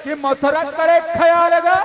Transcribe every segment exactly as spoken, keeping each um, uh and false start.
कि मथुरा करे ख्याल गा।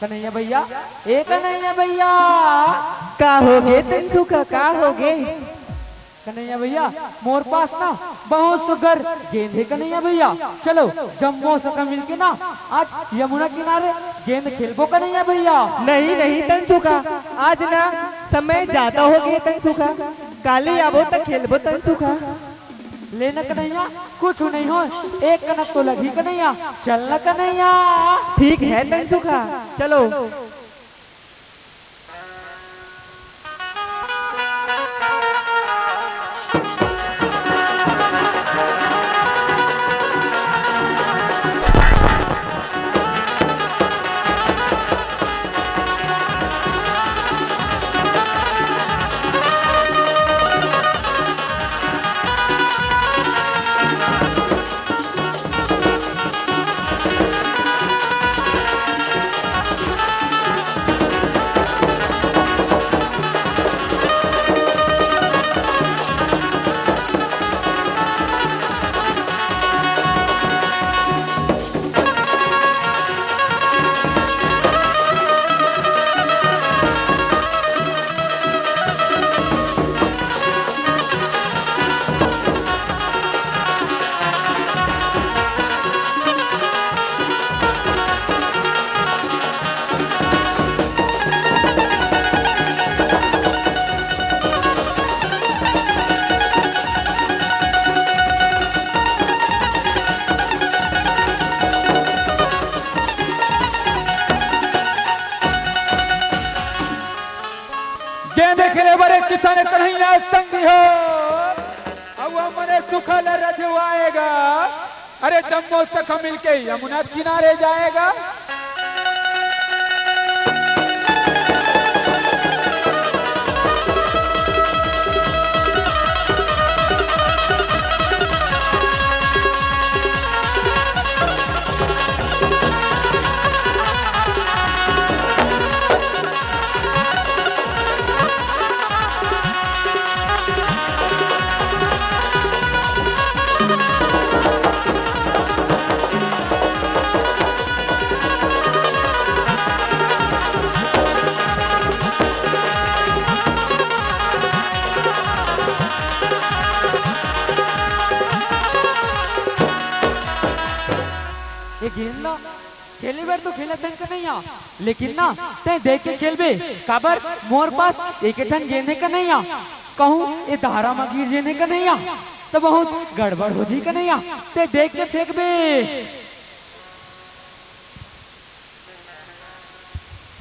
कन्हैया भैया, ए कन्हैया भैया, का होगे तनसुखा, का होगे? कन्हैया भैया, मोर पास ना बहुत सुघर गेंद हे कन्हैया भैया, चलो जम्मो सखा मिलके ना आज यमुना किनारे गेंद खेलबो कन्हैया भैया। नहीं, नहीं तनसुखा, आज ना समय ज्यादा होगे तनसुखा, काली आबो त खेलबो तनसुखा। ले न कन्हैया, कुछ नहीं हो, एक कनक तो लगही कन्हैया, चल न कन्हैया। ठीक है तनसुखा, चलो। गेंद खेले बर एक किसान कन्हैया संगी हो, अउ हमने सुखा ल रजवाएगा। अरे जम्मो सखा मिलके यमुना किनारे जाएगा। ये गेंद ला खेले बर तो खेलत हन कन्हैया, लेकिन ना तैं देख के खेलबे, काबर मोर पास एक ठन गेंद हे कन्हैया, कहूँ ए धारा म गिर जेन हे कन्हैया, त बहुत गड़बड़ हो जी कन्हैया, तैं देख के फेंकबे।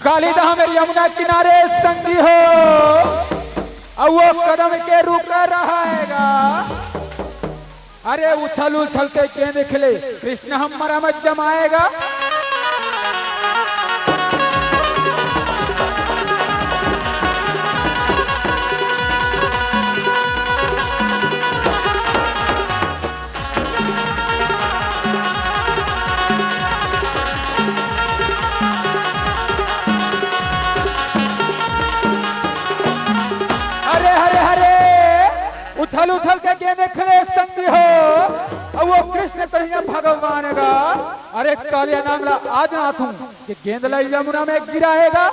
काली दा हमर यमुना किनारे संगी हो, अउ वो कदम के रुका रहेगा। अरे उछल उछल के गेंद खेले कृष्ण हमर मत जमाएगा। उछल उछल के गेंद खेले संगी हो, अउ वो कृष्ण कन्हैया भगवान गा, अरे कालिया नाम ला आज ना तू, के गेंद ला यमुना में गिराएगा।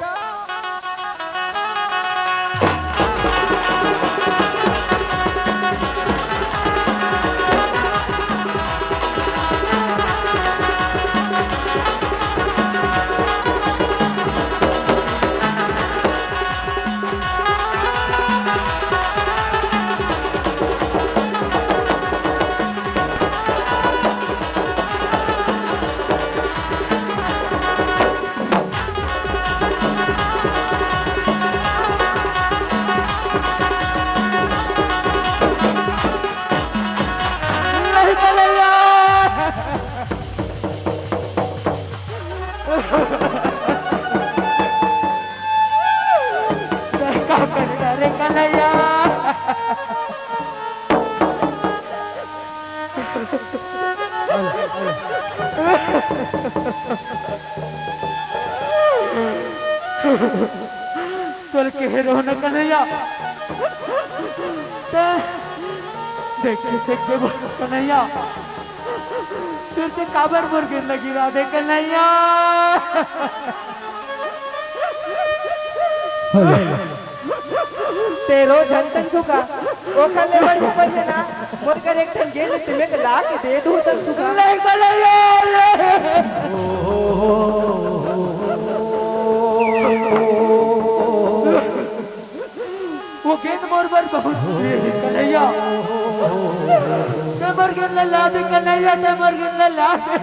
तोर कहे रहो न कन्हैया, ते देख के, देख के बोल कन्हैया, फिर से काबर मोर गेंद ला गिरा दे कन्हैया। तेरो झन तन सुखा, ओखर ले बढ़िया बढ़िया ना, मोर कर एक ठन गेंद तिमे के ला के दे दू तन सुखा। नहीं कन्हैया। वो गेंद मोर बर बहुत प्रिय हे कन्हैया। ते मोर गेंद ला दे कन्हैया, ते मोर गेंद ला दे।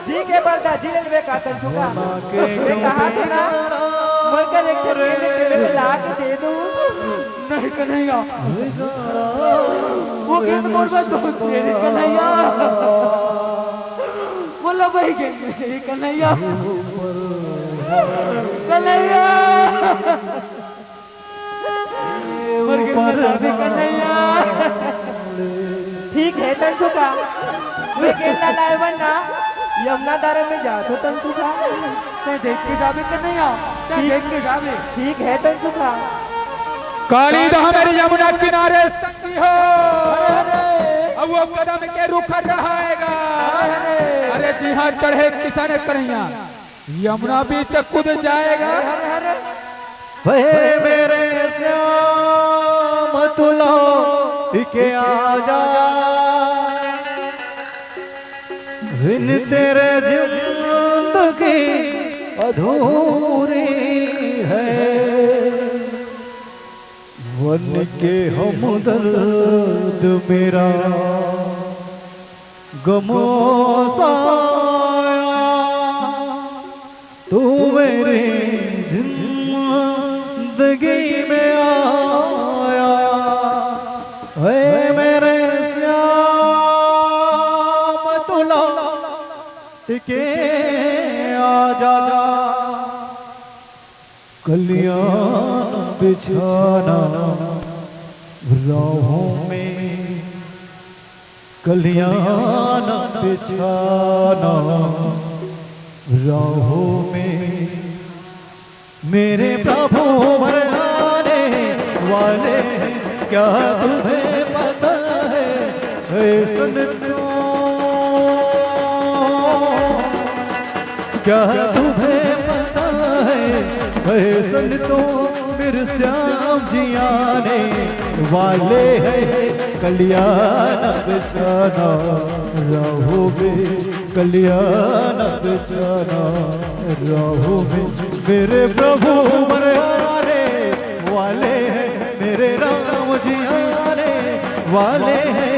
जी के बरदा जी लेबे का तन सुखा। मैं कहा था ना, मोर कर एक ठन गेंद तिमे के ला के दे दू। नहीं कन्हैया, वो गेंद मोर बर बहुत प्रिय हे कन्हैया। बोला भाई गेंद नहीं कन्हैया। कन्हैया। मोर गेंद ला दे कन्हैया। ठीक हे तन सुखा, मैं गेंद ला लाए बर ना यमुना धारा में जात हो तन सुखा। ते देख के जाबे कन्हैया, ते ठीक, देख के जाबे। ठीक हे तन सुखा। काली दहा मेरी यमुना किनारे संगी हो। अउ वो कदम के रुख रहाएगा। अरे जिहाँ चढ़े किसान कन्हैया, यमुना बीच कूद जाएगा। हे मेरे श्याम तू लौट के आ जा, बिन तेरे जिंदगी अधूरी है। वन के हमदर्द मेरा गम साया, तू मेरी जिंदगी में आया। हे मेरे श्याम तू लौट के आ जा। कलियां बिछाना राहों में, कलियां बिछाना राहों में, मेरे प्रभु मरने वाले हैं, क्या तुम्हें पता है? ऐसन क्या तुम्हें पता है, फैसल तो मेरे श्याम जी आने वाले हैं। कल्याण बिछाना राहों में, कल्याण बिछाना राहों में, मेरे प्रभु मरने वाले हैं, मेरे राम जी आने वाले हैं।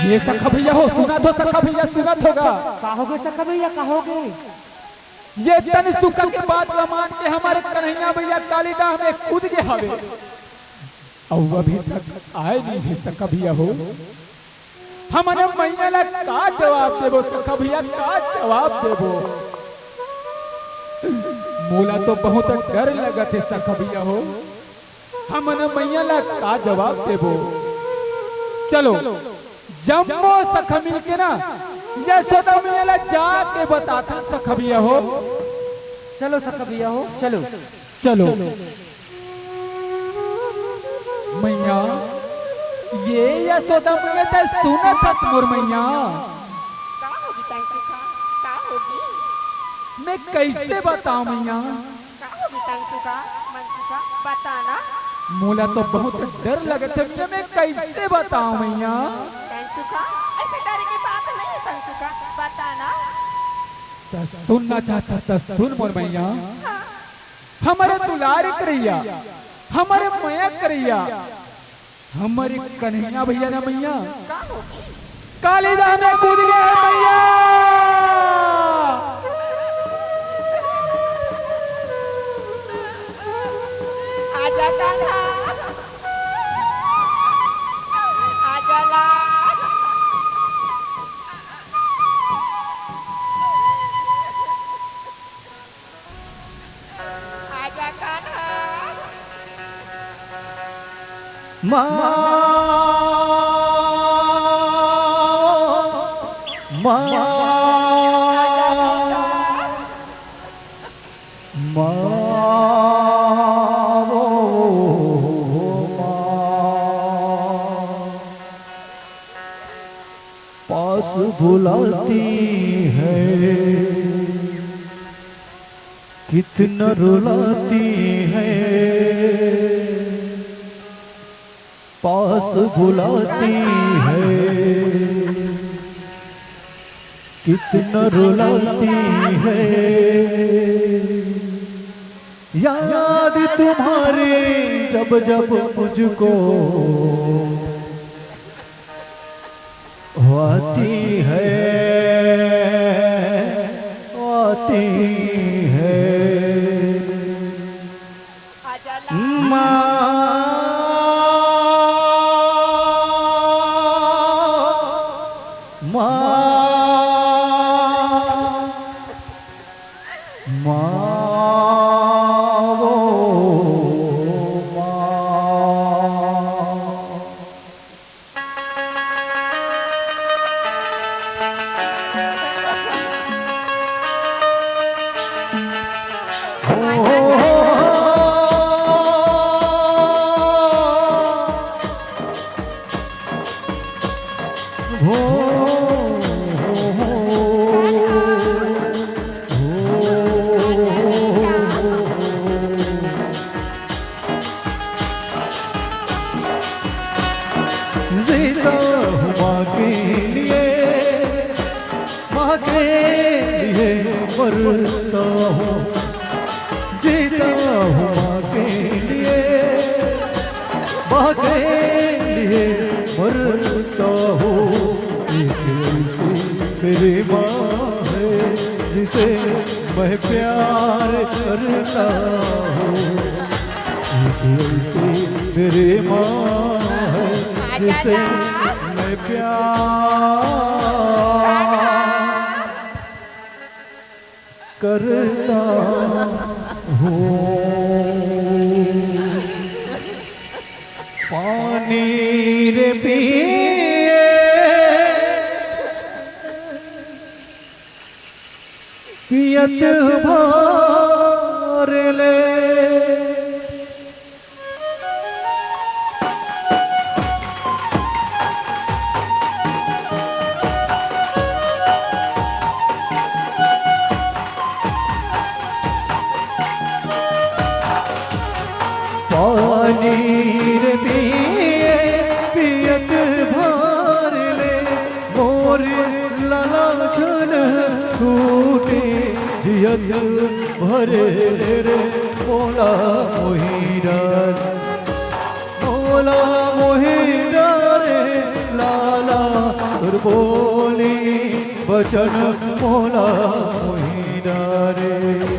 ये सखा भैया हो, सुनत हो सखा भैया, सुनत होगा। का होगे सखा भैया, का होगे? ये तन सुखा के बात ला मान के हमारे कन्हैया भैया कालिदाह में कूद गे हवे। अउ अभी तक आए नइ हे सखा भैया हो। हमन मइया ला का जवाब देबो सखा भैया, का जवाब देबो? मोला तो बहुत डर लगत हे सखा भैया हो। हमन मइया ला का जवाब देबो? चलो, जम्मो सखा मिलके ना यशोदा मइया ला जाके बताथन सखा भैया हो। चलो सखा भैया हो, चलो। चलो। मइया, ये यशोदा मइया, तैं सुनत हस मोर मइया? का होगे तंसुका? का होगे? मैं कइसे बतावं मइया? का होगे तंसुका? मनसुका, बता ना। मोला तो बहुत डर लगत हे मइया, मैं कइसे बतावं मइया? तंसुका, अइसे डरे के बात नइ हे तंसुका, बता ना। त सुनना चाहत हस त सुन मोर मइया। हाँ। हमरे दुलार करइया, हमरे मया करइया, हमरे कन्हैया भैया ना मइया, काली धाम में कूद गे हे मइया। आजा कान्हा, आजा लाल। आजा कान्हा। माँ, माँ, माँ, वो माँ। पास बुलाती है, कितना रुलाती है। पास बुलाती है, कितना रुलाती है। याद तुम्हारी जब जब मुझको आती है, आती है। माँ, माँ, माँ, वो माँ। जीता हूँ माँ के लिए, माँ के लिए मरता हूँ। जीता हूँ माँ के लिए, माँ के लिए मरता हूँ। एक ऐसी मेरी माँ है जिसे मैं प्यार करता हूँ। एक ऐसी मेरी माँ है जिसे मैं प्यार करता हूँ। पानी रे पिए, पियत भर ले। पानी रे पिए, पियत भर ले, मोर लाला झन छूटे, जियत भर ले रे, मोला मोही डर, मोला मोही डर रे लाला, तोर बोली बचन मोला मोही डर रे।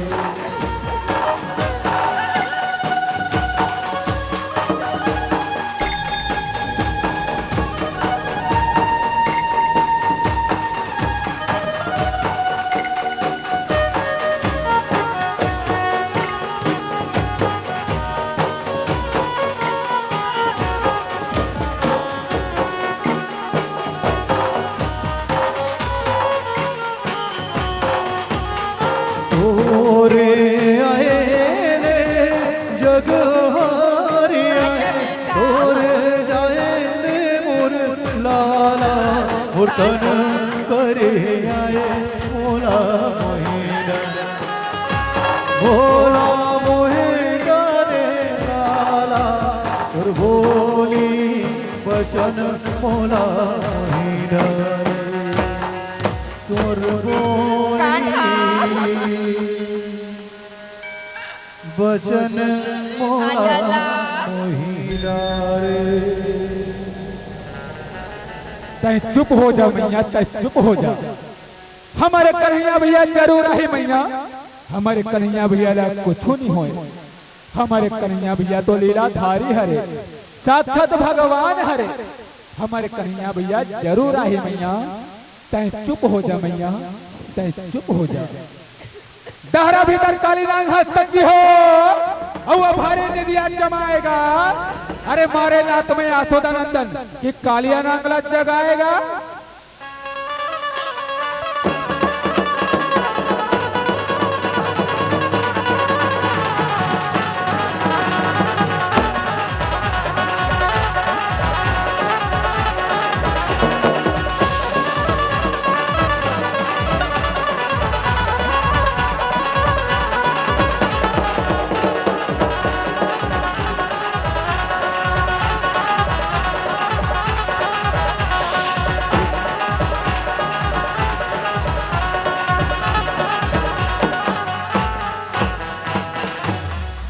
लाला, मोर तन करे आए, मोला मोहिना, मोला मोहिना रे लाला, तोर बोली बचन मोला मोहिना रे, तोर बोली बचन मोला मोहिना रे। तैं चुप हो जा मैया, तैं चुप हो जा। हमर कन्हैया भैया जरूर आही मैया, हमर कन्हैया भैया ला कुछु नहीं होय। हमर कन्हैया भैया तो लीलाधारी हरे, साक्षात भगवान हरे। हमर कन्हैया भैया जरूर आही मैया, तैं चुप हो जा मैया, तैं चुप हो जा। डहरा भीतर काली नांग ह संगी हो, अउ भारी निंदिया जमाएगा। अरे मारे लात में यासोदा नंदन कि कालिया नांग ला जगाएगा।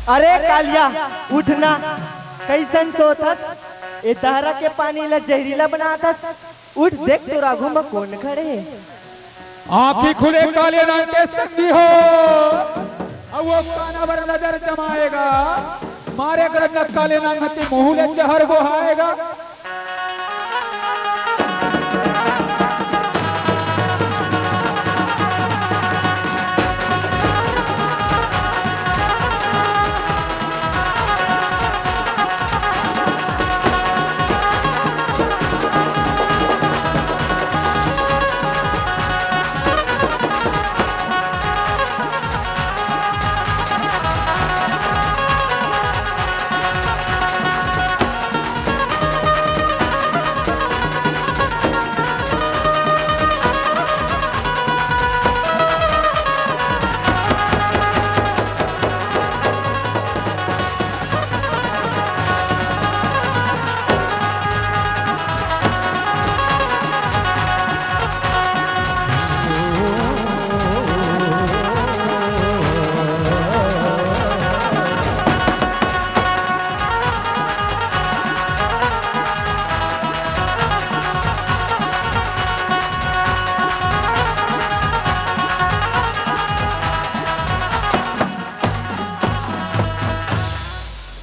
अरे कालिया, उठ ना, कइसन सोत हस? ए दहरा के पानी ला जहरीला बनात हस। उठ, देख तोर आगू म कोन खड़े हे। आँखी खुले काले नांग के संगी हो, अउ ओ काना बर नजर जमाएगा। मारे गरज काले नांग के मुँह ले जहर बोहाएगा।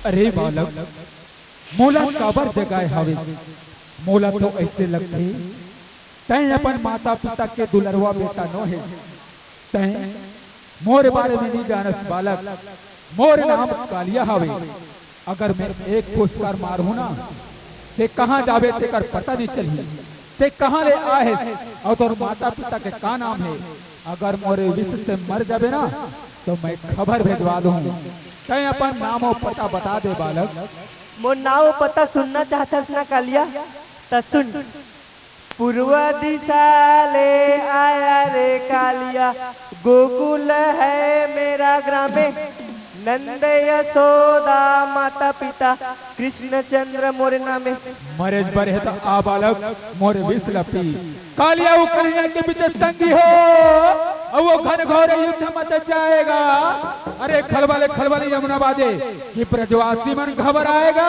अरे बालक, मोला काबर जगाए हवे? मोला तो अइसे लगथे, तैं अपन माता-पिता के दुलरवा बेटा नो हे। तैं मोर बारे में नइ जानस बालक, मोर नाम कालिया हवे। अगर मैं एक फुसकार मारहूँ ना, ते कहाँ जाबे तेकर पता नइ चलही। ते कहाँ ले आए हे अउ तोर माता-पिता के का नाम हे? अगर मोरे विष से मर जाबे ना, तो मैं खबर भेजवा दूँ। तैं अपन नाम अउ पता बता दे बालक। मोर नाव पता सुनना चाहथस ना कालिया, त सुन। पूर्व दिशा ले आया रे कालिया, गोकुल है मेरा ग्रामे, नंद यशोदा माता पिता, कृष्णचंद्र मोर नामे। मरेच बर हे त आ बालक, मोर विष ल पी। कालिया अउ कन्हैया के बीच संगी हो, अउ वो घनघोर युद्ध मच जाएगा। अरे खलबले खलबले यमुना बाजे, कि ब्रजवासी मन घबराएगा।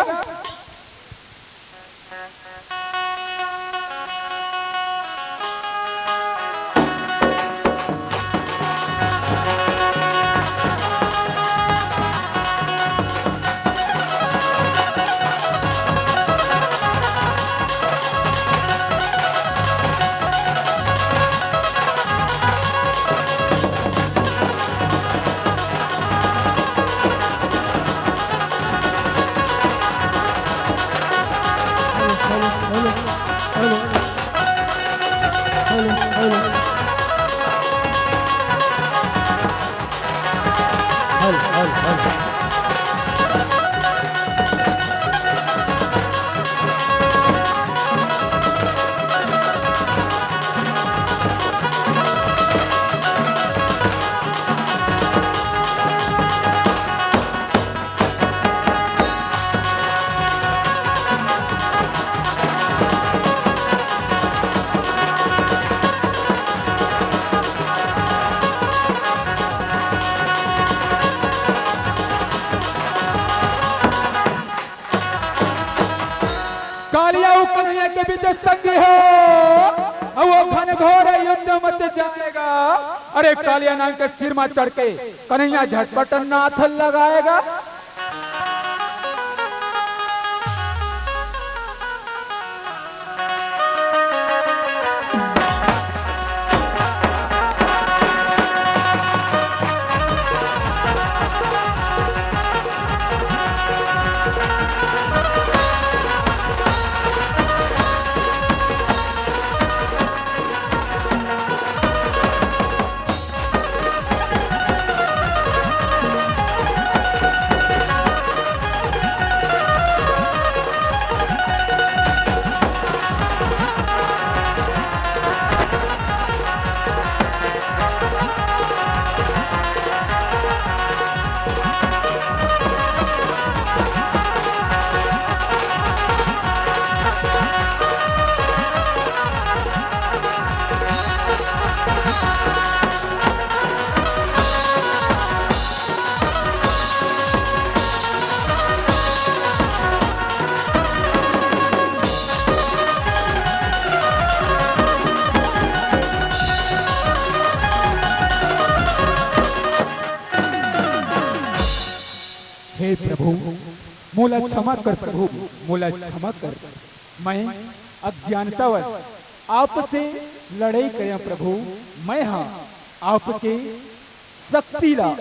कन्हैया के बीच संगी हो, अउ वो घनघोर युद्ध मच जाएगा। अरे कालिया नांग के सिर म चढ़ के कन्हैया झटपट नाथ लगाएगा। हे प्रभु, मोला क्षमा कर प्रभु, मोला क्षमा कर। मैं अज्ञानतावश आपसे लड़ाई करें प्रभु। मैं हा आपके शक्ति ला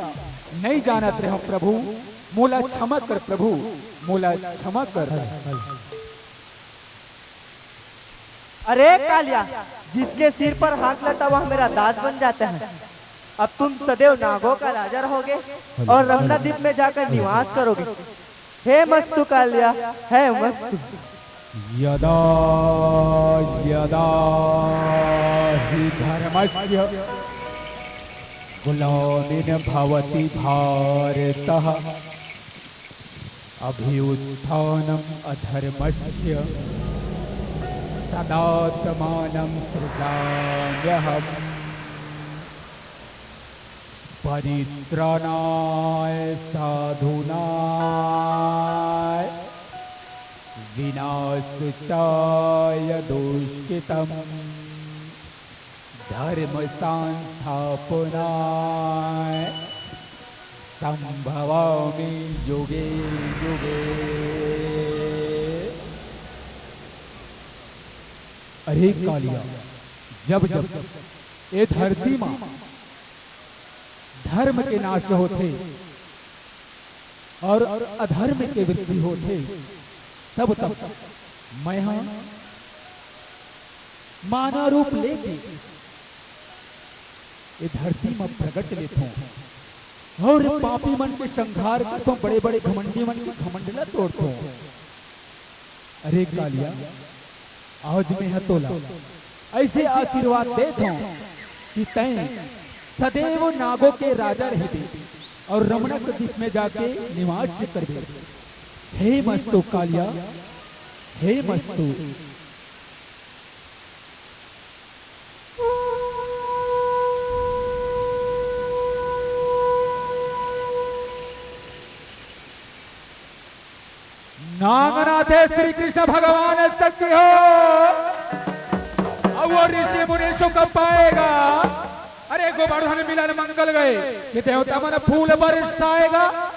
नहीं जानत रहे प्रभु, मोला क्षमा कर प्रभु, मोला क्षमा कर। अरे कालिया, जिसके सिर पर हाथ लगता वह मेरा दास बन जाता है। अब तुम सदैव नागों का राजा रहोगे और रमना द्वीप में जाकर निवास करोगे। हे मस्तु कालिया, हे मस्तु। यदा यदा हि धर्मस्य ग्लानिर्भवति भारतः, अभ्युत्थानम् अधर्मस्य तदात्मानं सृजाम्यहम्। परित्राणाय साधूनां विनाशाय दुष्कृतम्। धर्म संस्थापनाय संभवामि युगे युगे। अरे कालिया, जब जब ए धरती म धर्म के नाश होथे और अधर्म के वृद्धि होथे, तब तब मैं ह मानव रूप लेके ए धरती म प्रगट लेथों और पापी मन के संहार करथों, बड़े-बड़े घमंडी मन के घमंड ला तोड़थों। अरे कालिया, आज मैं ह तोला ऐसे आशीर्वाद देत हूँ कि तैं सदैव नागों के राजा रहबे और रमणक द्वीप में जाके निवास करबे। हे मस्तु कालिया, हे मस्तु। नागनाथ श्री कृष्ण भगवान शक्ति हो। अब वो ऋषि मुनि सुख पाएगा। अरे गोवर्धन मिलन मंगल गए कि देवता मन फूल बरसाएगा।